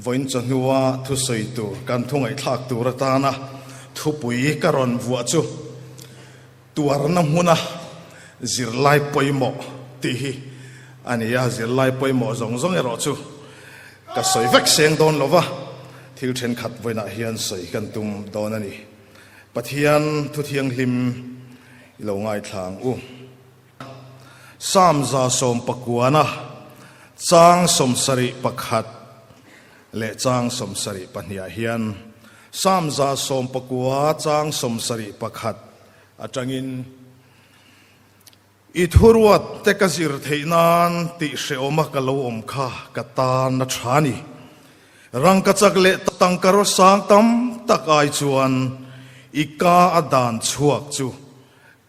Vawiin chawhnua thusawi tur kan thu ngaihthlak tur atana thupui ka rawn vuah chu Tuarna hmuna zirlai pawimawh tih hi a ni a, zirlai pawimawh zawng zawng erawh chu ka sawi vek seng dawn lo va, thil thenkhat vawiinah hian sawi kan tum dawn a ni. Pathian thu thianghlim i lo ngaithla ang u. Psalm 119 chang 71 leh chang 72 ah hian Psalm 119 chang 71 atangin I thuruat te ka zir theih nan tih hrehawma ka lo awm kha ka tan a tha ni. Rangkachak leh tangkaraw sang tam tak ai chuan i ka a dan chhuak chu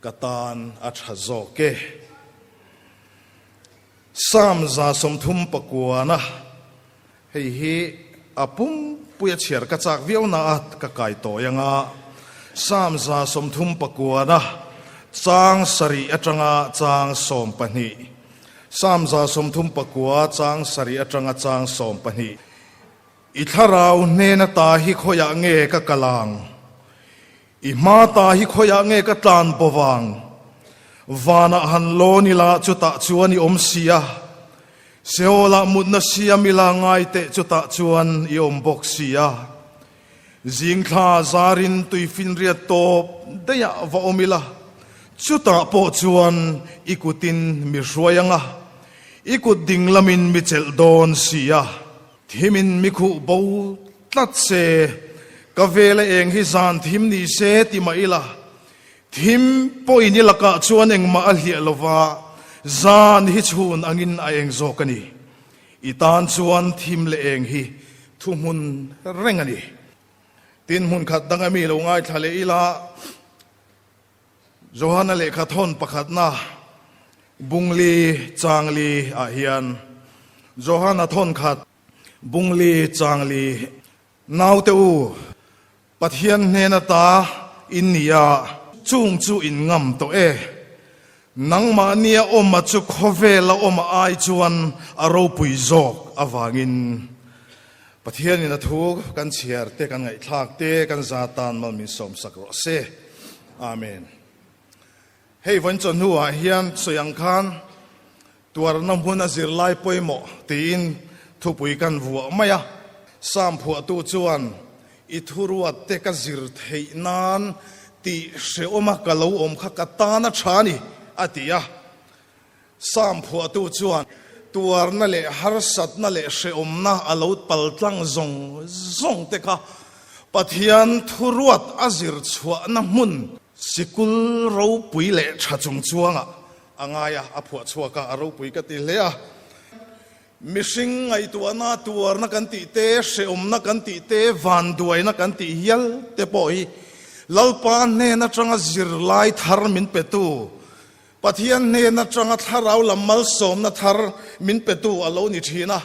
Ka tan a tha zawk e. Psalm 39 hei hi a pumpui a chhiar ka chak viau na a ka kai tawi anga Psalm 39 chang sarih atanga chang 12 Psalm 39 chang sarih atanga chang 12 I thlarau hnena ta hi khawiah nge ka kal ang? I hma ta hi khawiah nge ka tlan bo vang? Vanah han lawn ila chutah chuan i awm si a, Seolah mutna siam ila ngai teh chutah chuan i awm bawk si a. Zingthla zarin tuifinriat tawp daihah va awm ila, chutah pawh chuan i kutin mi hruai ang a, i kut ding lamin mi chelh dawn si a. Thimin mi khuh bo tlat se, ka vela eng hi zan thim ni se ti mah ila, thim pawhin i lakah chuan engmah a hliah lova, zan hi chhun angin a eng zawk a ni. I tan chuan thim leh eng hi thuhmun reng a ni. Tin, hmun khat danga mi lo ngaithla leh ila, Johana lehkha thawn pakhatna bungli changli ah hian Johana thawn khat bungli changli naute u Pathian hnen ata in ni a, chung chu in ngam tawh e. Nangmahnia awma chu khawvela awma ai chuan a ropui zawk avangin Pathianin a thu kan chhiar te, kan ngaihthlak te, kan za tan mal min sawmsak rawh se. Amen. Hei vawiin chawhnuah hian sawi ang khan tuarna hmuna zirlai pawimawh tiin thupui kan vuah mai a. Psalm phuahtu chuan i thuruat te ka zir theih nan tih hrehawma ka lo awm kha ka tan a tha a ni, a ti a. Psalm phuahtu chuan tuarna leh harsatna leh hrehawmna a lo paltlang zawng zawng te kha Pathian thuruat a zir chhuahna hmun sikul ropui leh tha chung chuangah a ngai a, a phuah chhuak a, a ropui ka ti hle a. Mihring ngaihtuahna, tuarna kan tih te, hrehawmna kan tih te, vanduaina kan tih hial te pawh hi Lalpa hnen atanga zirlai thar min petu Pathian hnen atanga thlarau lam malsawmna thar min petu a lo ni thin a,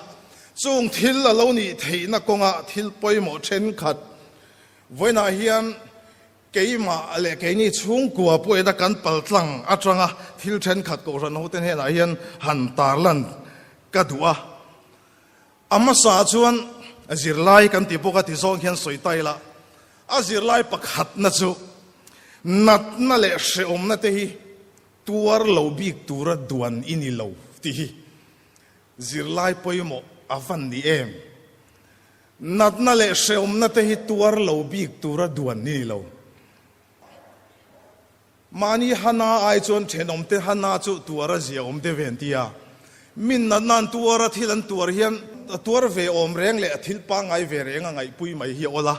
chung thil a lo nih theihna kawnga thil pawimawh thenkhat vawiinah hian keimah leh keini chhungkua pawhin a kan paltlang atanga thil thenkhat Kohhran hote hnenah hian han tarlan ka duh a. A hmasa chuan zirlai kan ti bawk a ti zawng hian sawi ta ila, a zirlai pakhatna chu natna leh hrehawmna te hi tuar lo bik tura duan i ni lo tih hi zirlai pawimawh a van ni em? Natna leh hrehawmna te hi tuar lo bik tura duan i ni lo. Mahni hana ai chuan thenawmte hana chu tuar a zia awm deuh ve an ti a. Min natna an tuar a, thil an tuar hian a tuar ve awm reng leh a thil pangngai ve reng a ngaihpui mai hi a awl a.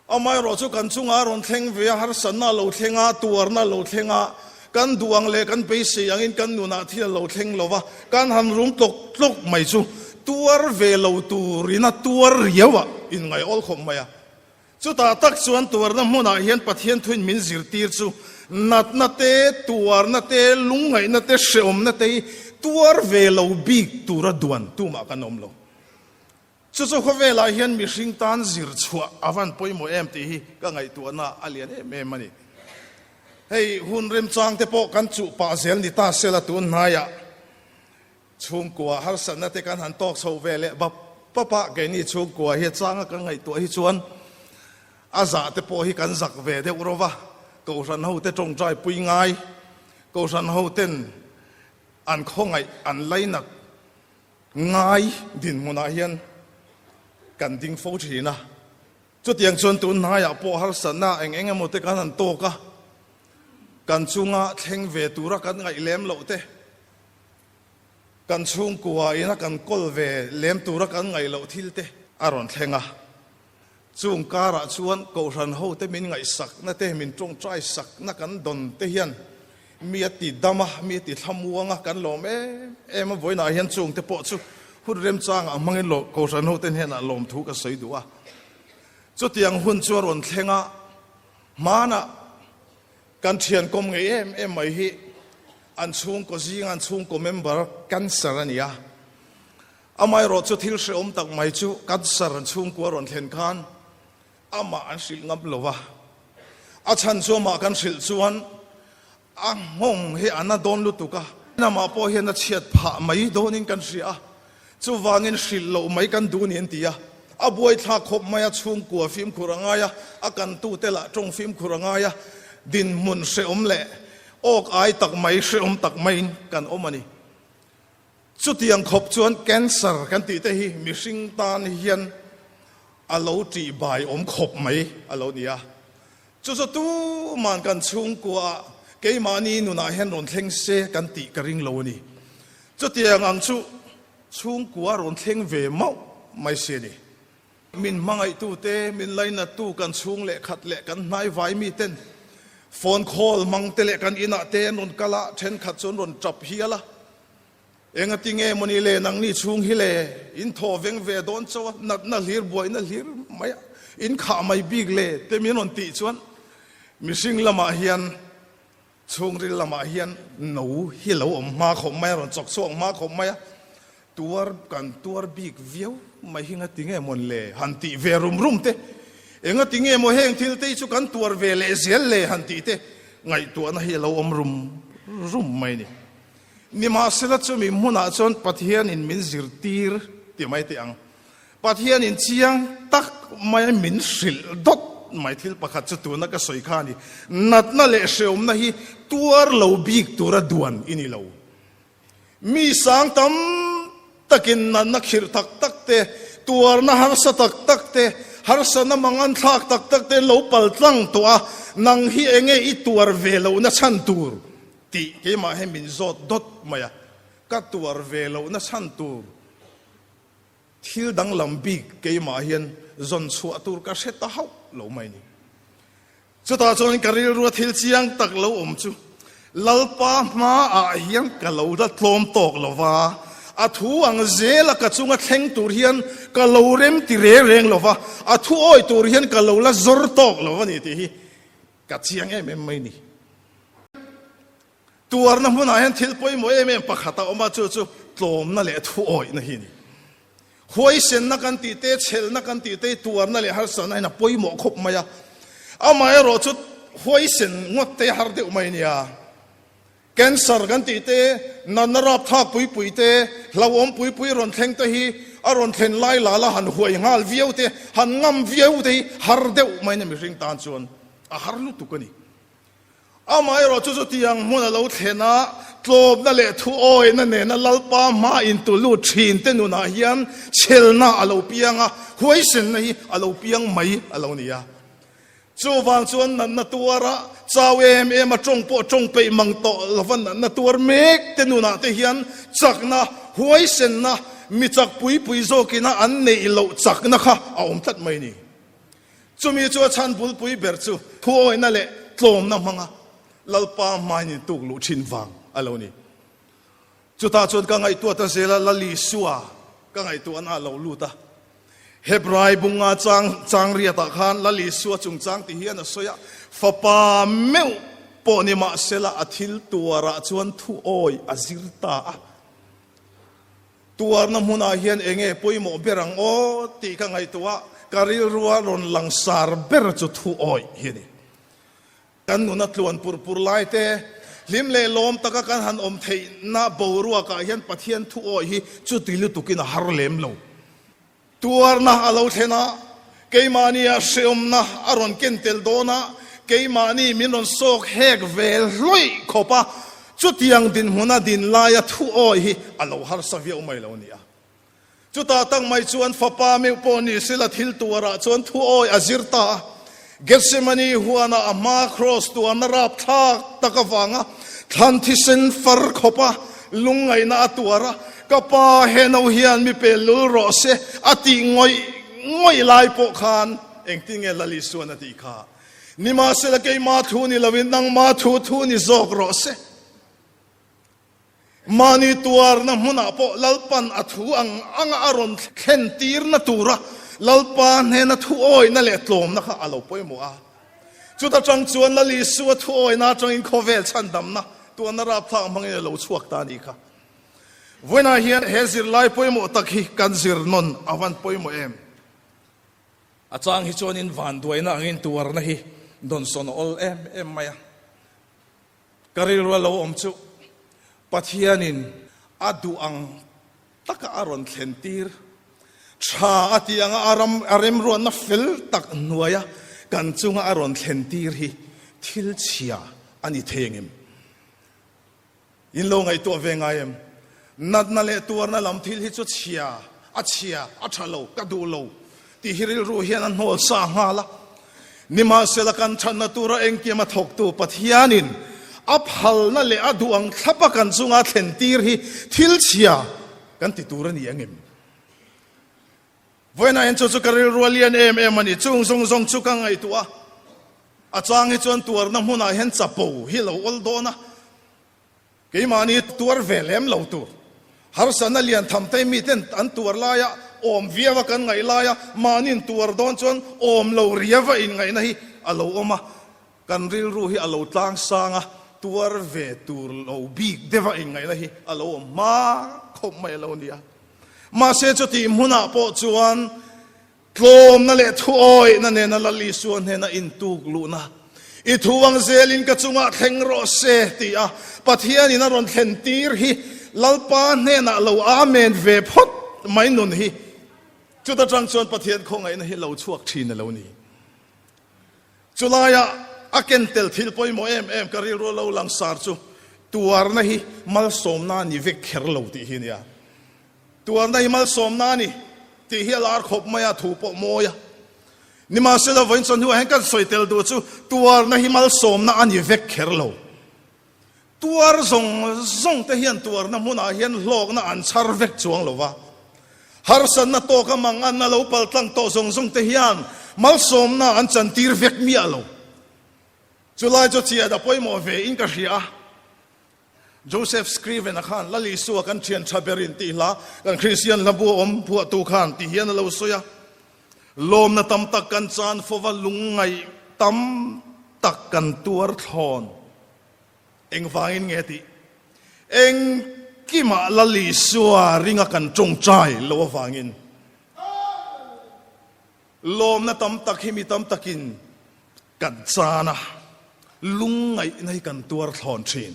Amaherawh chu kan chungah a rawn thleng ve a, harsatna a lo thleng a, tuarna a lo thleng a, kan duh ang leh kan beisei angin kan nunah thil a lo thleng lo va, kan han rum tlawk tlawk mai chu tuar ve lo turin a tuar riau a inngaih awl khawp mai a. Chutah tak chuan tuarna hmunah hian Pathian thuin min zirtir chu natna te, tuarna te, lungngaihna te, hrehawmna te hi tuar ve lo bik tura duan tumah kan awm lo. Chu chu khawvelah hian mihring tan zir chhuah a van pawimawh em tih hi ka ngaihtuahna a lian em em a ni. Hei hun remchang te pawh kan chuh pah zel ni ta sela tun hnaiah chhungkua harsatna te kan han tawk chho ve leh bap. pap a, keini chhungkua hi a changa kan ngaihtuah hi chuan a zah te pawh hi kan zak ve deuh ro va, Kohhran hote tawngtai pui ngai, Kohhran hoten an khawngaih an lainat ngai dinhmunah hian kan ding fo thin a. Chutiang chuan tun hnaiah pawh harsatna eng eng emaw te kan han tawk a, kan chunga thleng ve tura kan ngaih lem loh te, kan chhungkua ina kan kawl ve lem tura kan ngaih loh thil te a rawn thleng a. Chung karah chuan Kohhran hote min ngaihsakna te, min tawngtai sakna kan dawn te hian mi a ti dam a, mi a ti thlamuang a, kan lawm em em a. Vawiinah hian chung te pawh chu hun remchangah hmangin Kohhran hote hnenah lawmthu ka sawi duh a. Chutiang hun chu a rawn thleng a, hmanah kan thian kawm ngei em em mai hi an chhungkaw zinga an chhungkaw member cancer a ni a. Amaherawh chu thil hrehawm tak mai chu cancer an chhungkua rawn thlen khan amah an hrilh ngam lo va. A chhan chu amah kan hrilh chuan a nghawng hi a na dawn lutuk a, amah pawh hian a chhiat phah mai dawnin kan hria a, chuvangin hrilh loh mai kan duh ni an ti a. A buaithlak khawp mai a, chhungkua fimkhur a ngai a, a kantute lah tawng fimkhur a ngai a, dinhmun hrehawm leh awk ai tak mai hrehawm tak maiin kan awm a ni. Chutiang khawp chuan cancer kan tih te hi mihring tan hian a lo tih bai awm khawp mai a lo ni a. Chu chu tuman kan chhungkuaah keimahni nunah hian rawn thleng se kan tih ka ring lo a ni. Chutiang ang chu chhungkua rawn thleng ve mauh mai si a ni. Min hmangaihtute, min lainattu kan chhung leh khat leh kan hnaivai miten phone call hmang te leh kan inah te an rawn kal a, thenkhat chu an rawn tap hial a. Engati nge mawni le nangni chhung hi le in thaw veng ve dawn chauh a, natna hlir buaina hlir mai a, in khah mai bik le te min rawn tih chuan mihring lamah hian chhungril lamah hian no hi lo awm hma khawp mai a, rawn chawk chhuak hma khawp mai a, tuar kan tuar bik viau mai hi ngati nge mawn le han tih ve rum rum te, engati nge maw heng thil te hi chu kan tuar ve leh zel le han tih te ngaihtuahna hi a lo awm rum rum mai a ni. Nimahsela chumi hmunah chuan Pathianin min zirtir ti mai teh ang. Pathianin chiang tak maia min hrilh dawt mai thil pakhat chu tuna ka sawi kha a ni. Natna leh hreawmna hi tuar lo bik tura duan i ni lo. Mi sang tam takin natna khirh tak tak te, tuarna harsa tak tak te, harsatna mangan thlak tak tak te an lo pal tlang tawh a, nang hi enge i tuar ve lohna chhan tur Tih keimah hi min zawt dawt mai a, ka tuar ve lohna chhan tur thil danglam bik keimah hian zawn chhuah tur ka hre ta hauh lo mai ni. Chutah chuan ka rilrua thil chiang tak lo awm chu Lalpa hmaah hian ka lo la tlawm tawk lo va, a thu ang zela ka chunga thleng tur hian ka lo rem ti reng reng lo va, a thu awi tur hian ka lo la zawr tawk lo a ni tih hi Ka chiang em em mai ni. Tuarna hmunah hian thil pawimawh em em pakhat a awm a, chu chu tlawmna leh thuawihna hi a ni. Huaisenna kan tih te, chhelna kan tih te, tuarna leh harsatna hian a pawimawh khawp mai a. Amaherawh chu huaisen ngawt te har deuh mai a nia. Cancer kan tih te, natna rapthlak pui pui te, hlauhawm pui pui rawn thleng te hi a rawn thlen lai la la han huai nghal viau te, han ngam viau te hi har deuh mai na mihring tan chuan a har lutuk a ni. Amaherawh chu chutiang hmun a lo thlen a, tlawmna leh thuawihna nena Lalpa hma intu lut thin te nunah hian chhelna a lo piang a, huaisenna hi a lo piang mai a lo ni a. Chuvang chuan natna tuara chau em em a tawng pawh tawng peih mang tawh lova natna tuar mek te nunah te hian chakna, huaisenna, mi chak pui pui zawkina an neih loh chakna kha a awm tlat mai ni. Chumi chu a chhan bulpui ber chu thuawihna leh tlawmna hmanga Lalpa hmain intuk luh thin vang a lo ni. Chutah chuan ka ngaihtuah ta zel a, Lal Isua ka ngaihtuahna a lo lut a. Hebrai bunga chang chang riatah khan Lal Isua chungchang ti hian a sawi a, Fapa meuh pawh ni mahsela a thil tuarah chuan thuawi a zir ta a. Tuarna hmunah hian enge pawimawh ber ang aw tih ka ngaihtuah a, ka rilrua rawn langsar ber chu thuawi hi a ni. Kan nuna tluan pur pur lai te, hlim leh lawm taka kan han awm theihna boruakah hian Pathian thuawi hi chuti lutukin a har lem lo. Tuarna a lo thlen a, keimahnia hreawmna a rawn ken tel dawn a, keimahni min rawn sawk hek vel hlawih khawp a, chutiang dinhmuna din laia thu awi hi a lo harsa viau mai lo nia. Chutah tak mai chuan fapa meuh pawh ni sela thil tuarah chuan thu awi a zir ta a. Gethsemane huanah a hma kraws tuarna rapthlak tak avanga thlan thisen far khawpa lungngaihna a tuar a, Ka pa he no hian mi pel lul rawh se a tih ngawih ngawih lai pawh khan engtin nge Lal Isuan a tih kha? Nimahsela keima thu ni loin nangma thu thu ni zawk rawh se. Mahni tuarna hmunah pawh Lalpan a thu ang anga a rawn thlen tirna tura Lalpa hnena thuawihna leh tlawmna kha a lo pawimawh a. Chuta tang chuan Lal Isua thuawihna atangin khawvel chhandamna tuarna rapthlak hmangin a lo chhuak ta a nih kha. Vawiinah hian he zirlai pawimawh tak hi kan zir nawn a van pawimawh em? A chang hi chuanin vanduaina angin tuarna hi dawnsawn a awl em em mai a. Ka rilru a lo awm chu Pathianin a duh ang taka a rawn thlen tir tha a tih anga a ram a remruatna fel tak hnuaia kan chunga a rawn thlen tir hi thil chhia a ni thei engem? In lo ngaihtuah ve ngai em? Natna leh tuarna lam thil hi chu chhia, a chhia, a tha lo, ka duh lo tih hi rilru hian a hnawl sa nghal a. Nimahsela kan thatna tura engkim a thawktu Pathianin a phalna leh a duh ang thlapa kan chunga thlen tir hi thil chhia kan ti tur a ni angem? Vawiinah hian chu chu ka rilru a lian em em a ni. Chung zawng zawng chu ka ngaihtuah a, a chang hi chuan tuarna hmunah hian chapo hi lo awl dawn a, keimahni tuar ve lem lo tur. Harsatna lian tham te miten an tuar laia awm viau a kan ngaih laia mahniin tuar dawn chuan awm lo riau a inngaihna hi a lo awm a, kan rilru hi a lo tlang sang a, tuar ve tur lo bik deuh a inngaihna hi a lo awm hma khawp mai a lo nia. Mahse chutih hmunah pawh chuan Tlawmna leh thuawihna nena Lal Isua hnena intuk luhna, I thu ang zelin ka chungah thleng rawh se ti a Pathianin a rawn thlen tir hi Lalpa hnenah lo Amen ve phawt mai nun hi chuta tang chuan Pathian khawngaihna hi lo chhuak thin a lo ni. Chulaia a ken tel thil pawimawh em em ka rilru lo langsar chu tuarna hi malsawmna ni vek kher lo tih hi a nia. Tuarna hi malsawmna a ni tih hi a lar khawp mai a, thu pawh mawi a. Nimahsela vawiin chuan hnuah hian kan sawi tel duh chu tuarna hi malsawmna a ni vek kher lo. Tuar zawng zawng te hian tuarna hmunah hian hlawkna an chhar vek chuang lo va. Harsatna tawka manganna lo paltlang tawh zawng zawng te hian malsawmna an chantir vek miah lo. Chulai chu chiat a pawimawh ve in ka hria a. Joseph Scriven-a khan Lal Isua kan thian tha berin tih hla kan Kristian hlabu a awm phuahtu khan ti hian a lo sawi a, Lawmna tam tak kan chan fova lungngaih tam tak kan tuar thlawn. Engvangin nge tih? Engkimah Lal Isua ringa kan tawngtai lo avangin. Lawmna tam tak hi mi tam takin kan chan a, lungngaihna hi kan tuar thlawn thin.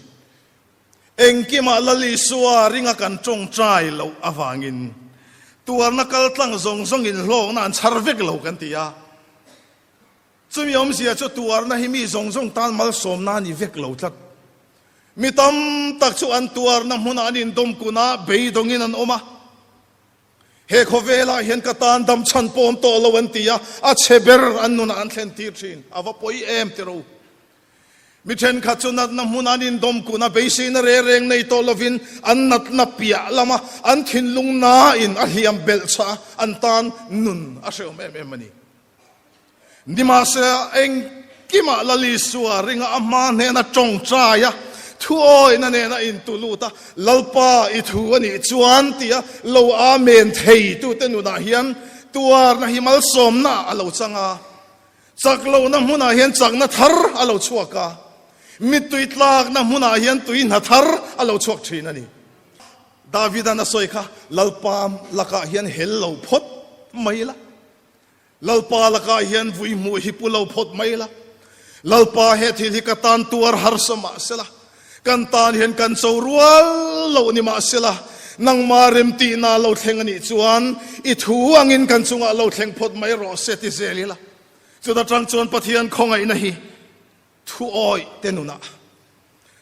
Engkimah Lal Isua ringa kan tawngtai loh avangin tuarna kaltlang zawng zawngin hlawkna an chhar vek lo kan ti a. Chumi awmzia chu tuarna hi mi zawng zawng tan malsawmna a ni vek lo tlat. Mi tam tak chu an tuarna hmunah an indawmkun a, beidawngin an awm a. He khawvelah hian ka tan dam chhan pawm tawh lo an ti a, a chhe ber an nunah an thlen tir thin. A va pawi em ti ro. Mi thenkhat chu natna hmun an indawm kun a, beiseina reng reng nei tawh lovin an natna piah lama an thinlung nain a hliam belh chah a, an tan nun a hrehawm em em a ni. Nimahsela, engkimah Lal Isua ringa a hma hnena tawngtai a, thuawina nena intu lut a, Lalpa i thu a nih chuan tia lo Amen thei tute nunah hian tuarna hi malsawmna a lo chang a, chak lohna hmunah hian chakna thar a lo chhuak a, mittui tlakna hmunah hian tui hna thar a lo chhuak thin a ni. Davidan a sawi kha, Lalpa lakah hian hel lo phawt mai la. Lalpa lakah hian vui hmuh hi pu lo phawt mai la. Lalpa he thil hi ka tan tuar harsa mah sela, kan tan hian kan cho rual lo ni mah sela, Nangmah remtihna lo thleng a nih chuan i thu angin kan chungah lo thleng phawt mai rawh se ti zel ila. Chuta tang chuan Pathian khawngaihna hi thu awih te nunah,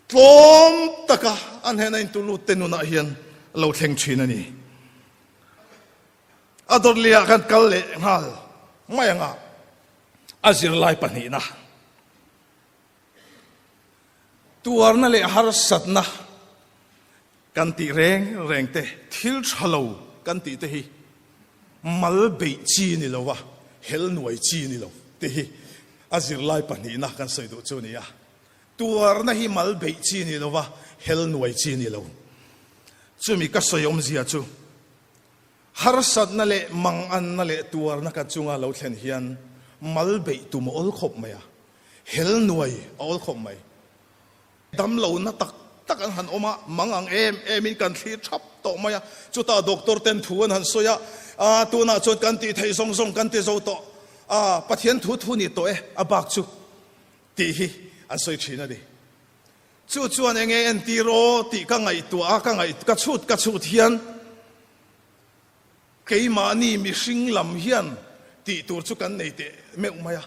tlawm taka a hnena intulut te nunah hian lo thleng thin a ni. A dawtliah kan kal leh nghal mai anga a zirlai pahnihna. Tuarna leh harsatna kan tih reng reng te, thil tha lo kan tih te hi mal beih chi ni lo a, hel nuai chi ni lo te hi a zirlai pahnihna kan sawi duh chu a ni a. Tuarna hi mal beih chi ni lo a, hel nuai chi ni lo. Chumi ka sawi awmzia chu harsatna leh manganna leh tuarna kan chunga lo thlen hian mal beih tum a awl khawp mai a. Hel nuai a awl khawp mai. Damlohna tak tak an han awm a, mang ang em em in kan thlir thap tawh mai a. Chutah doctor ten thu an han sawi a, Aa tunah chuan kan tih theih zawng zawng kan ti zo tawh, aa Pathian thu thu ni tawh e, a bak chu tih hi an sawi thin a ni. Chu chuan enge entir aw tih ka ngaihtuah a, ka ngaih ka chhut ka chhut hian Keimahni mihring lam hian tih tur chu kan nei teh meuh mai a.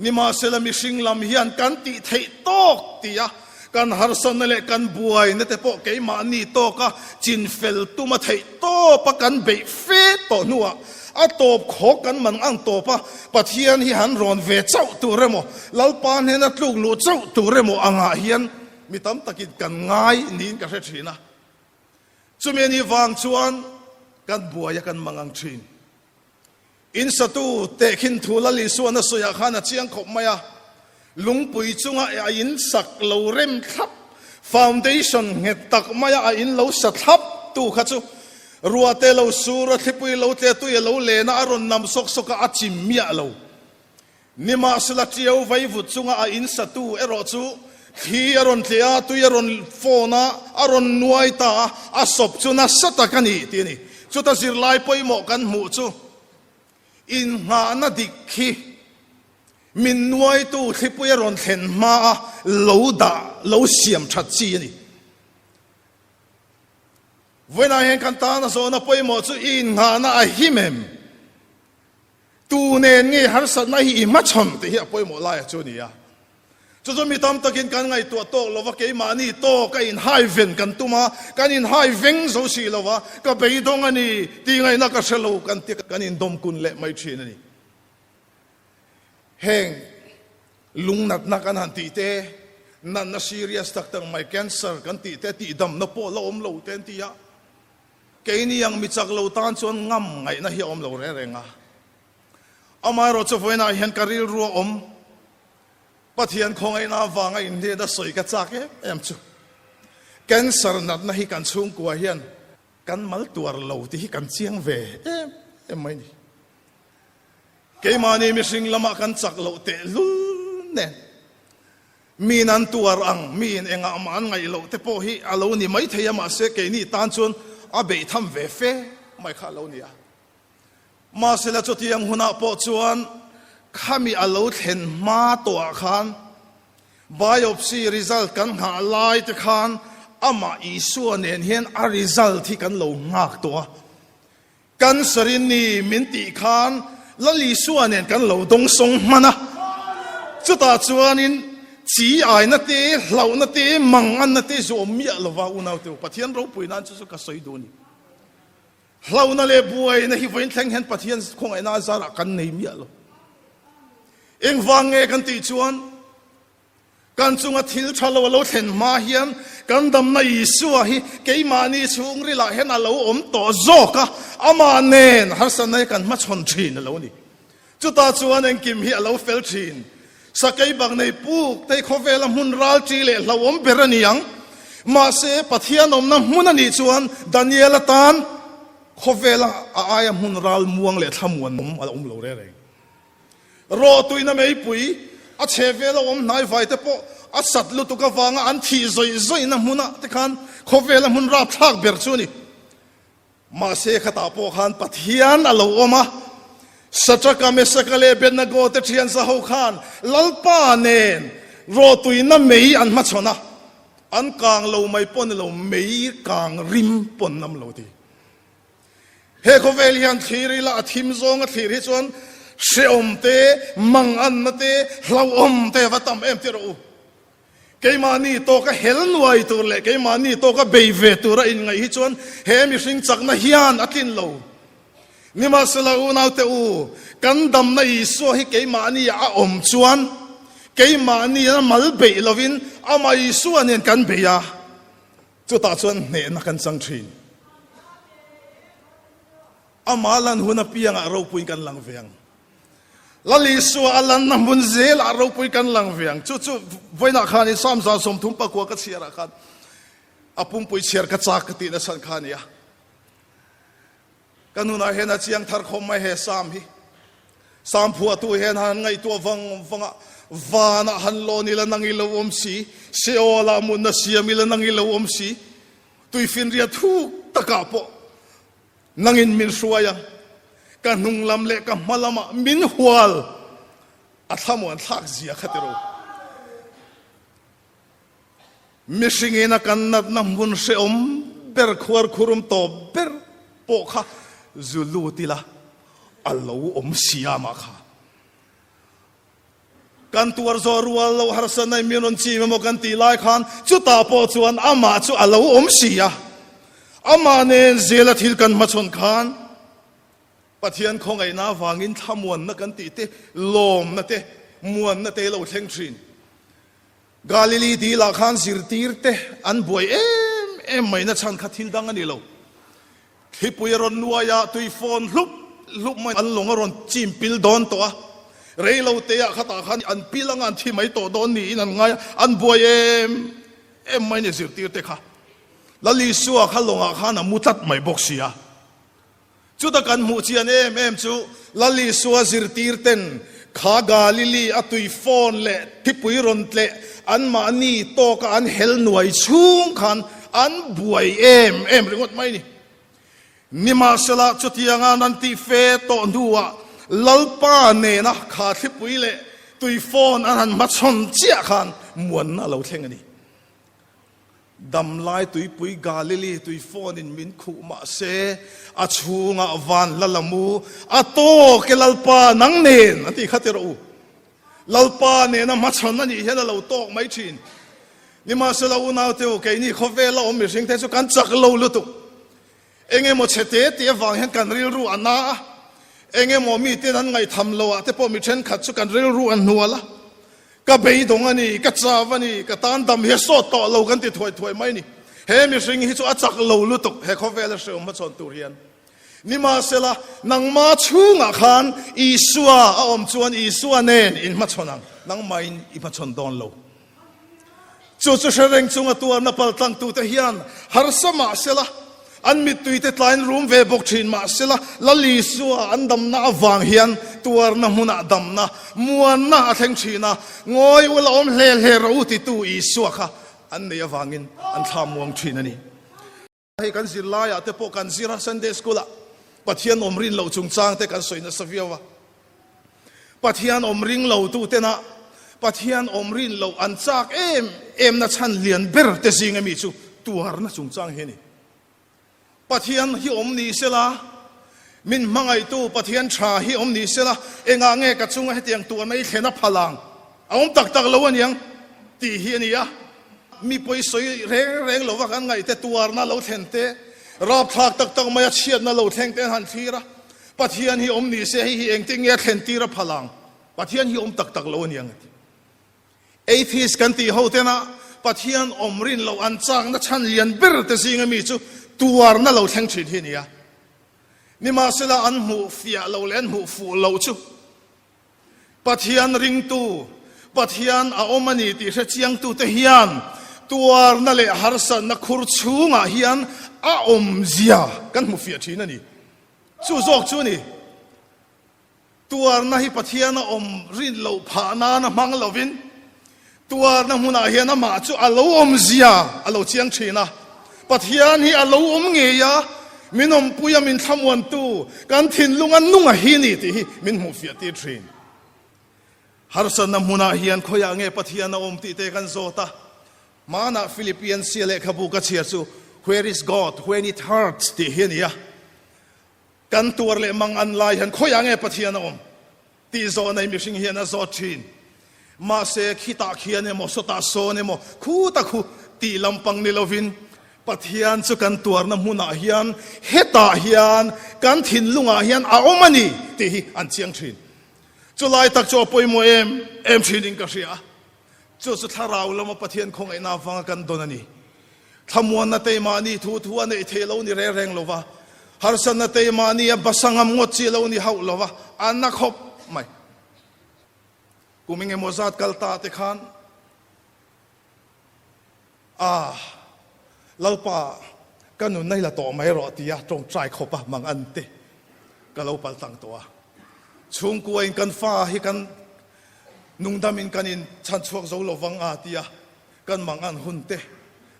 Nimahsela mihring lam hian kan tih theih tawk ti a, kan harsatna leh kan buaina te pawh keimahni tawka chinfel tuma theih tawpa kan beih fe tawh hnuah a tawp khawk kan man ang tawp a, Pathian hi han rawn ve chauh tur emaw, Lalpa hnena tluk luh chauh tur emaw angah hian mi tam takin kan ngai niin ka hre thin a. Chumi a nih vang chuan kan buai a kan mang ang thin. In satu tehkhin thu Lal Isuan a sawiah khan a chiang khawp mai a, lungpui chunga a in sak lo rem thlap, foundation nghet tak maia a in lo sa thlap tu kha chu ruahte lo sur a, thlipui lo tle tui a lo len a, a rawn nam sawk sawk a, a chim miah lo. Nimahsela ṭiau vaivut chunga a in satu erawh chu thli a rawn tleh a, tui a rawn fawn a, a rawn nuai ta a, a sawp chu nasa tak a ni tih a ni. Chuta zirlai pawimawh kan hmuh chu innghahna dik hi min nuaitu thlipui a rawn thlen hmaa lo dah, lo siam that chi a ni. Vawiinah hian kan tana zawhna pawimawh chu i innghahna a him em? Tu nen nge harsatna hi i hmachhawn tih hi a pawimawh laia chu a ni a. Chu chu mi tam takin kan ngaihtuah tawk lova keimahni tawk a inhai ven kan tum a, kan inhai veng zo si lova ka beidawng a ni tih ngaihna ka hre lo kan ti kan indawm kun leh mai thin a ni. Heng lungnatna kan han tih te, natna serious tak tak mai cancer kan tih te, tihdamna pawh la awm lo te an ti a. Keini ang mi chak lo tan chuan ngam ngaihna hi a awm lo reng reng a. Amaherawh chu vawiinah hian ka rilru a awm. Pathian khawngaihna avanga inhliat a sawi ka chak em em chu. Cancer natna hi kan chhungkua hian kan mal tuar lo tih hi kan chiang ve em em mai ni. Keimahni mihring lamah kan chak loh tehlul nen. Miin an tuar ang, miin engah mah an ngaih loh te pawh hi a lo ni maithei a, mahse keini tan chuan a beih tham ve fe mai kha a lo ni a. Mahsela chutiang hunah pawh chuan khami a lo thlen hma tawhah khan biopsy result kan nghah lai te khan amah Isua nen hian a result hi kan lo nghak tawh a. Cancer in ni min tih khan Lal Isua nen kan lo dawngsawng hman a, chutah chuanin chi aina te, hlauhna te, manganna te zu awm miah lova unaute u, Pathian ropui nan chu chu ka sawi duh a ni. Hlauhna leh buaina hi vawiin thleng hian Pathian khawngaihna a zarah kan nei miah lo. Engvang nge kan tih chuan Kan chunga thil tha lo a lo thlen hma hian kan damna Isua hi keimahni chhungrilah hian a lo awm tawh zawk a, amah nen harsatna hi kan hmachhawn thin a lo ni. Chutah chuan engkim hi a lo fel thin. Sakei bak nei puk te hi khawvela hmun ralṭi leh hlauhawm ber a ni ang. Mahse, Pathian awmna hmun a nih chuan Daniel atan khawvela a aia hmun ral muang leh thlamuan awm a awm lo reng reng. Rawhtuina meipui a chhe vel a awm hnai vai te pawh a sat lutuk avanga an thih zawih zawihna hmunah te khan khawvela hmun rapthlak ber chu a ni. Mahse khatah pawh khan Pathian a lo awm a, Satraka, Mesaka leh Abednego te thian zaho khan Lalpa nen rawhtuina mei an hmachhawn a. An kang lo mai pawh ni lo, mei kang rim pawh an nam lo ti. He khawvel hian thlir ila a thim zawng a thlir hi chuan hrehawm te, manganna te, hlauhawm te a va tam em tih rawh u. Keimahni tawka hel nuai tur leh keimahni tawka bei ve tura inngaih hi chuan he mihring chakna hian a tlin lo. Nimahsela unaute u, kan damna Isua hi keimahni a awm chuan keimahni a mal beih lovin amah Isua nen kan bei a, chutah chuan hnehna kan chang thin. Amah lan hun apiangah ropui kan lang ve ang. Lal Isua a lanna hmun zelah ropui kan lang ve ang. Chu chu vawiinah khanin Psalm 39 ka chhiarah khan a pumpui chhiar ka chak ka tih nasa kha a ni a. Ka nunah hian a chiang thar khawm mai he Psalm hi. Psalm phuahtu hian han ngaihtuah vang vang a, vanah han lawn ila nang i lo awm si, Seol-ah mutna siam ila nang i lo awm si, tuifinriat thuk takah pawh Nangin min hruai a, ka hnung lam leh ka hma lamah min hual a thlamuan thlak zia kha tiro. Mihringin a kan natna hmun hrehawm ber khuar khurum tawp ber pawh kha zu lut ila a lo awm siamah kha. Kan tuar zawh rual loh harsa nei min rawn chim emaw kan tih lai khan chutah pawh chuan amah chu a lo awm si a. Amah nen zela thil kan hmachhawn khan Pathian khawngaihna avangin thlamuanna kan tih te, lawmna te, muanna te lo thleng thin. Galili dilah khan zirtir te an buai em em mai na chhan kha thil dang a ni lo. Thlipui a rawn nuai a, tui fawn hlup hlup mai an lawng a rawn chim pil dawn tawh a. Rei lo te ah khatah khan an pil anga an thi mai tawh dawn niin an ngai a, an buai em em mai ni zirtir te kha. Lal Isua kha lawngah khan a mu tlat mai bawk si a. Chuta kan hmuh chian em em chu Lal Isua zirtir ten kha Galili a tui fawn leh thipui rawn tleh anmahni tawka an hel nuai chhung khan an buai em em ringawt mai ni. Nimahsela chutianga an tih fe tawh hnuah Lalpa nena kha thlipui leh tui fawn an han hmachhawn chiah khan muanna a lo thleng a ni. Damlai tuipui Galili tui phone in min khuh mah se, a chhungah van la la mu, a tawk e Lalpa nang nen a ti kha ti rawh u. Lalpa nena hmachhawn a nih hian a lo tawk mai thin. Nimahsela unaute u, keini khawvela awm mihring te chu kan chak lo lutuk. Engemaw chhe te tih avang hian kan rilru a na a, engemaw miten an ngaihtham lo ah te pawh mi thenkhat chu kan rilru a hnual a, ka beidawng a ni, ka chau a ni, ka tan dam hi a sawt tawh lo kan ti thuai thuai mai a ni. He mihring hi chu a chak lo lutuk he khawvela hrehawm hmachhawn tur hian. Nimahsela, nangma chhungah khan Isua a awm chuan Isua nen in hmachhawn ang, nangmahin i hmachhawn dawn lo. Chu chu hre reng chunga tuarna paltlangtute hian harsa mah sela, an mittuite tlain rum ve bawk thin mah sela, Lal Isua an damna avang hian tuarna hmunah damna, muanna a thleng thin a, ngawi ula awm hle hle rawh u titu Isua kha an nei avangin an thla muang thin a ni. Hei kan zirlaiah te pawh kan zir a, Sunday School ah Pathian awm rin loh chungchang te kan sawi nasa viau a. Pathian awm ring lo tu tena Pathian awm rin loh an chak em em na chhan lian ber te zing ami chu tuarna chungchang hi a ni. Pathian hi awm ni sela, min hmangaihtu Pathian tha hi awm ni sela, engah nge ka chunga hetiang tuarna hi thlen a phal ang? A awm tak tak lo aniang tih hi a ni a. Mi pawisawi reng reng lova kan ngaihte tuarna lo thlen te, rapthlak tak tak maia chhiatna lo thleng te an han thlir a. Pathian hi awm ni se, hei hi engtin nge a thlen tir a phal ang? Pathian hi awm tak tak lo aniang a ti. Atheist kan tih ho tena Pathian awm rin loh an chakna chhan lian ber te zinga mi chu tuarna lo thleng thin hi a ni a. Nimahsela an hmuh fiah loh leh an hmuh fuh loh chu Pathian ringtu, Pathian a awm a ni tih hre chiangtute hian tuarna leh harsatna khur chhungah hian a awmzia kan hmu fiah thin a ni. Chu zawk chu a ni. Tuarna hi Pathian a awm rin loh phah nana hmang lovin Tuarna hmunah hian amah chu a lo awmzia a lo chiang thin a. Pathian hi a lo awm ngei a, min awmpui a, min thlamuantu, kan thinlunga nunga hi ni tih hi min hmuhfiah tir thin. Harsatna hmunah hian khawiah nge Pathian a awm tih te kan zawt a. Hmanah Philippian sia lehkhabu ka chhiar chu Where is God when it hurts tih hi a ni a. Kan tuar leh mang an lai hian khawiah nge Pathian a awm tih zawh nei mihring hian a zawt thin. Mahse khitah khian emaw sawtah sawn emaw khuta khu tih lampang ni lovin Pathian chu kan tuarna hmunah hian hetah hian kan thinlungah hian a awm a ni tih hi an chiang thin. Chulai tak chu a pawimawh em em thinin ka hria. Chu chu thlarau lama Pathian khawngaihna avanga kan dawn a ni. Thlamuanna te mahni thu thu a neih theih lo ni reng reng lo va, harsatna te mahni a basa ngam ngawt chi lo ni hauh lo va, a na khawp mai. Kum engemaw zat kal ta te khan a Lalpa ka nunna hi la tawh mai rawh tia tawngtai khawp a mang an te ka lo pal tlang tawh a. Chhungkua in kan fa hi kan Nungdam in kan in chhan chhuak zo lo vang a tia kan mang an hun te,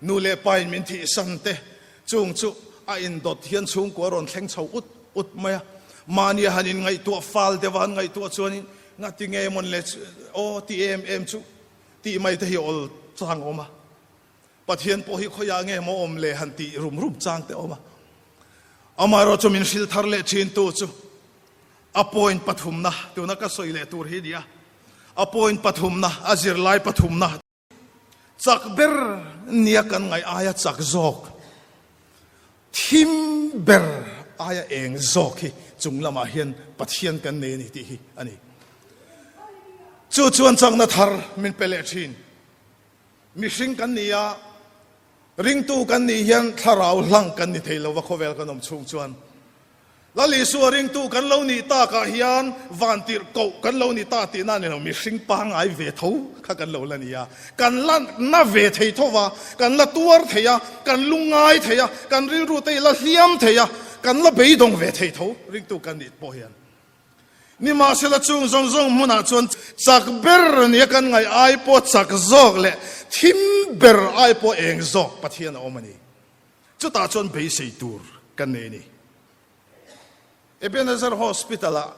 nu leh pa in min thih san te, chung chu a in dawt hian chhungkua rawn thleng chho ut ut mai a. Mahni a han in ngaihtuah fal deuh a han ngaihtuah chuan in ngati nge mawn le aw ti em em chu tih mai te hi awl chang awm a. Pathian pawh hi khawiah nge maw awm le han tih rum rum chang te awm a. Amaherawh chu min hrilh thar leh thin tu chu A point pathumna, tuna ka sawi leh tur hi nia, a point pathumna, a zirlai pathumna, chak ber nia kan ngaih aia chak zawk, thim ber aia eng zawk hi chung lamah hian Pathian kan nei a ni tih hi a ni. Chu chuan chakna thar min pe leh thin. Mihring kan ni a, ringtu kan nih hian thlarau hlang kan ni thei lova khawvel kan awm chhung chuan. Lal Isua ringtu kan lo nih takah hian vantirh koh kan lo ni ta tihna a ni lo, mihring pangngai ve tho kha kan lo la ni a, kan la na ve thei tho va, kan la tuar thei a, kan lungngai thei a, kan rilru te i la hliam thei a, kan la beidawng ve thei tho ringtu kan nih pawh hian. Nimahsela chung zawng zawng hmunah chuan chak ber nia kan ngaih ai pawh chak zawk leh thim ber ai pawh eng zawk Pathian a awm a ni. Chutah chuan beisei tur kan nei a ni. Ebenezer Hospital-ah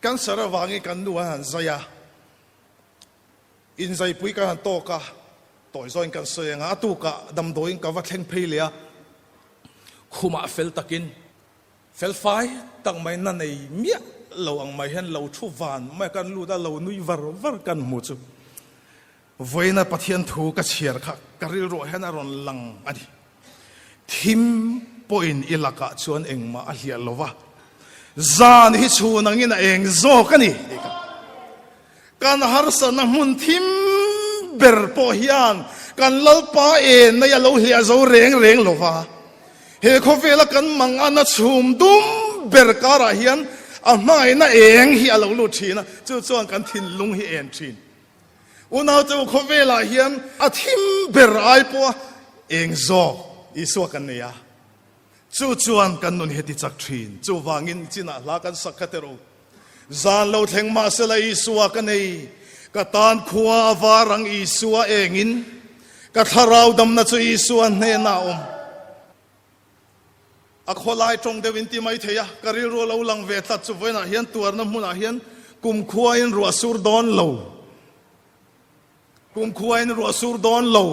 cancer avangin kan nu an han zai a, inzaipui kan han tawk a, tawi zawin kan sawi ang a, a tukah damdawiin ka va thleng phei leh a, khumah fel takin, fel fai tak mai na nei miah lo ang mai hian lo thu van mai kan lut a, lo nui var var kan hmu chu. Vawiina Pathian thu ka chhiar kha ka rilruah hian a rawn lang a ni. Thim pawhin i lakah chuan engmah a hliah lo va, zan hi chhun angin a eng zawk a ni tih kha. Kan harsatna hmun thim ber pawh hian kan Lalpa enna hi a lo hliah zo reng reng lo va. He khawvela kan mangana chhum dum ber karah hian a hmangaihna eng hi a lo lut thin a, chu chuan kan thinlung hi en thin. Unaute u, khawvelah hian a thim ber ai pawha eng zawk Isua kan nei a, chu chuan kan nun hi a ti chak thin. Chuvangin chinah hla kan sak kha teh rawh u. Zan lo thleng mahsela Isua ka nei, ka tan khua a var ang Isua engin, ka thlarau damna chu Isua hnenah a awm. A khawlai tawng deuh in ti mai thei a, ka rilru a lo lang ve tlat chu vawiinah hian tuarna hmunah hian kumkhuain ruah sur dawn lo, kumkhuain ruah sur dawn lo.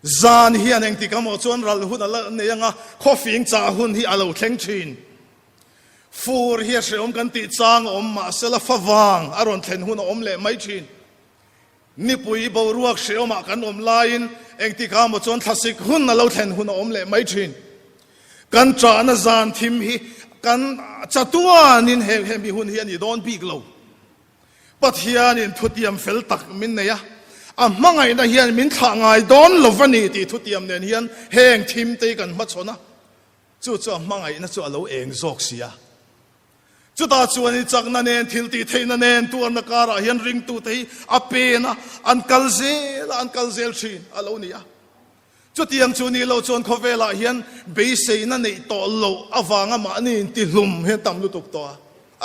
Zan hian engtik amaw chuan ral hun a la nei anga khawfing chah hun hi a lo thleng thin. Fur hi a hrehawm kan tih chang a awm mahsela favang a rawn thlen hun a awm leh mai thin. Nipui boruak hrehawmah kan awm laiin engtikah maw chuan thlasik hun a lo thlen hun a awm leh mai thin. Kan ṭahna zan thim hi kan chatuanin he hemi hun hi a ni dawn bik lo. Pathianin thutiam fel tak min nei a, a hmangaihna hian min thlah ngai dawn lo va ni tih thutiam nen hian heng thim te hi kan hmachhawn a, chu chu a hmangaihna chu a lo eng zawk si a. Chutah chuan i chakna nen, thil tih theihna nen tuarna karah hian ringtute hi a pen a, an kal zel a, an kal zel thin a lo ni a. Chutiang chu nih loh chuan khawvelah hian beiseina neih tawh loh avanga mahni intihlum hi an tam lutuk tawh a.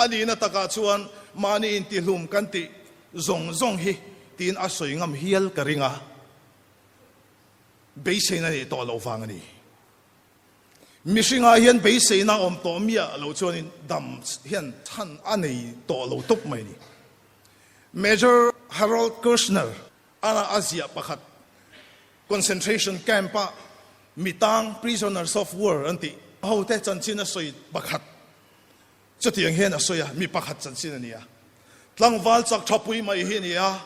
A nihna takah chuan mahni intihlum kan tih zawng zawng hi tiin a sawi ngam hial ka ring a, beiseina neih tawh loh vang a ni. Mihringah hian beiseina awm tawh miah lo chuanin dam hian chhan a nei tawh lo tawp mai a ni. Major Harold Kushner. A ziah pakhat concentration camp a mitang prisoners of war an tih ho te chanchin a sawi pakhat chutiang hian a sawi a, mi pakhat chanchin a ni a. Tlangval chak tha pui mai hi a ni a,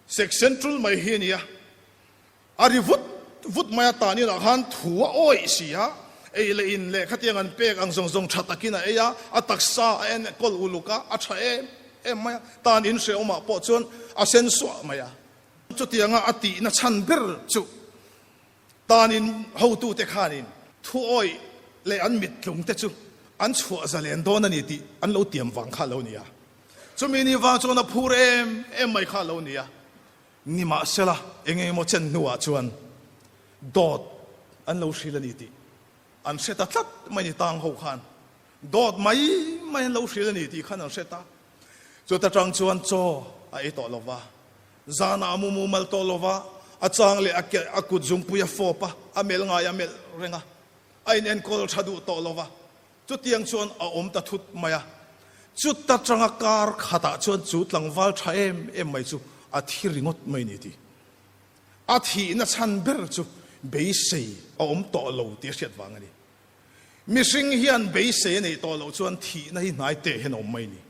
section tul mai hi a ni a. A ri vut vut mai a, tan inah khan thu a awih si a, ei leh in leh khatiang an pek ang zawng zawng tha takin a ei a, a taksa a enkawl uluk a, a tha em em mai a, tan in hrehawmah pawh chuan a sen suah mai a. Chutianga a tihna chhan ber chu tan in hotute khanin thu awih leh an mittlung te chu an chhuah zalen dawn a ni tih an lo tiam vang kha a lo ni a. Chumi ni vang chuan a phur em em mai kha a lo ni a. Nimahsela, eng engemaw chen hnuah chuan dawt an lo hril a ni tih an hre ta tlat mai ni tang ho khan dawt mai mai an lo hril a ni tih khan an hre ta. Chuta tang chuan chaw a ei tawh lova, zanah a mu mumal tawh lova, a chang leh a ke a kut zungpui a fawp a, a melh ngai a melh reng a, a inenkawl tha duh tawh lova. Chutiang chuan a awm ta thut mai a, chuta tanga kar khatah chuan chu tlangval tha em em mai chu a thi ringawt mai ni tih. A thihna chhan ber chu beisei a awm tawh lo tih a hriat vang a ni. Mihring hian beisei a neih tawh loh chuan thihna hi hnai teh hian a awm mai ni.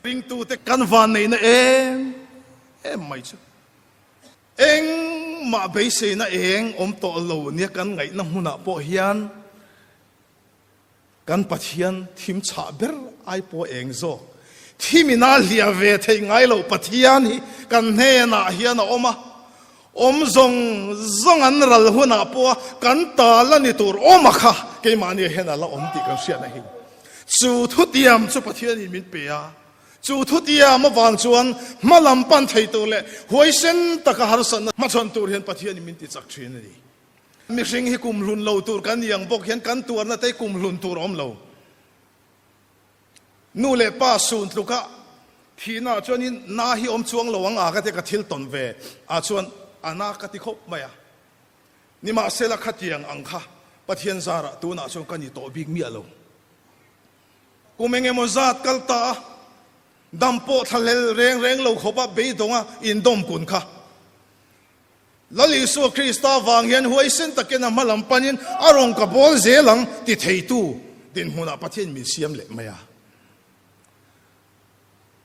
Ringtute kan vanneihna em em mai chu engmah beiseina eng awm tawh lo nia kan ngaihna hmunah pawh hian Kan Pathian thim chhah ber ai pawh eng zawk? Thim ina hliah ve theih ngai loh Pathian hi kan hnenah hian a awm a, awm zawng zawng an ral hunah pawha kan tal a ni tur awm a kha keimahni hian a la awm tih kan hriatna hi. Chu thutiam chu Pathianin min pe a, chu thutiam avang chuan hma lam pan thei tur leh huaisen taka harsatna hmachhawn tur hian Pathianin min tichak thin a ni. Mihring hi kum hlun lo tur kan ni ang bawk hian kan tuarna te kum hlun tur a awm lo. Nu leh pa sun tluka thihna ah chuanin na hi awm chuang lo ang a ka tia ka thil tawn ve ah chuan a na ka ti khawp mai a. Nimahsela khatiang ang kha Pathian zarah tunah chuan ka ni tawh bik miah lo. Kum engemaw zat kal ta a, dam pawh thlahlel reng reng lo khawpa beidawnga indawm kun kha. Lal Isua Krista vang hian huaisen takin a hma lam panin a rawn ka bawl zel ang ti theitu dinhmunah Pathian min siam leh mai a.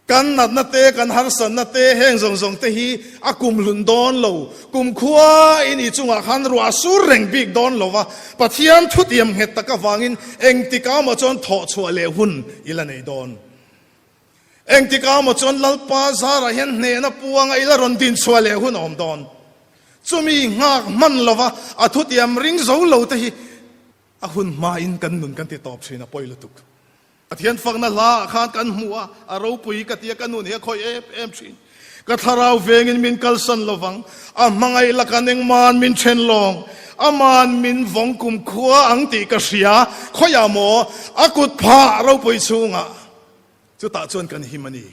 Kan natna te, kan harsatna te, heng zawng zawng te hi a kum hlun dawn lo. Kum khua i nih chungah khan ruah a sur reng bik dawn lo va, Pathian thutiam nghet tak avangin engtikah maw chuan thawhchhuah leh hun i la nei dawn. Engtikah maw chuan Lalpa zarah hian hnehna puanga ila rawn din chhuah leh hun a awm dawn. Chumi nghak hman lova a thutiam ring zo lo te hi a hun hmain kan nun kan ti tawp thin a pawi lutuk. Pathian fakna hla ah khan kan hmu a, a ropui ka tia ka nun hi a khawih em em thin. Ka thlarau vengin min kalsan lovang, a hmangaih laka nengman min then lawng, aman min vawng kumkhua ang tih ka hria, khawiah maw a kut phah ropui chhungah. Chutah chuan kan him a ni.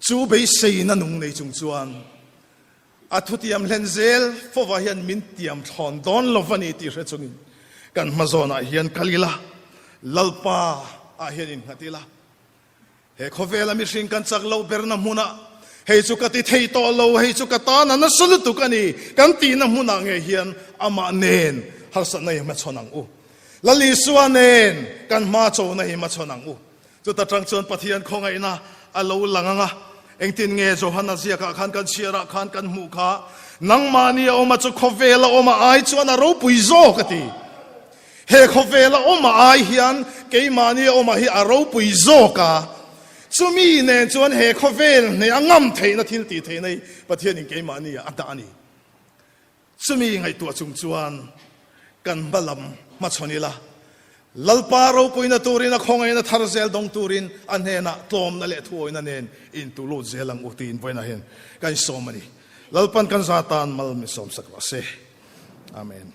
Chu beiseina nung nei chung chuan a thutiam hlen zel fova hian min tiam thlawn dawn lo va ni tih hre chungin kan hma zawnah hian kal ila, Lalpa ah hian innghat ila. He khawvela mihring kan chak loh berna hmunah hei chu ka ti thei tawh lo, hei chu ka tan a nasa lutuk a ni kan tihna hmunah ngei hian amah nen harsatna hi hmachhawn ang u. Lal Isua nen kan hma chona hi hmachhawn ang u. Chuta tang chuan Pathian khawngaihna a lo lang ang a, engtin nge Johana ziakah khan kan chhiarah khan kan hmuh kha, Nangmahni a awm a chu khawvel a awm a ai chuan a ropui zawk a ti. He khawvel a awm a ai hian keimahni a awm a hi a ropui zawk a, chumi nen chuan he khawvel hneh a ngam theihna thil tih theihna hi Pathianin keimahni ah a dah a ni. Chumi ngaihtuah chung chuan kan hma lam hmachhawn ila, Lalpa ropuina turin a khawngaihna thar zel dawng turin a hnenah tlawmna leh thuawina nen intu lut zel ang u tiin vawiinah hian ka insawm a ni. Lalpan kan za tan mal min sawmsak rawh se. Amen.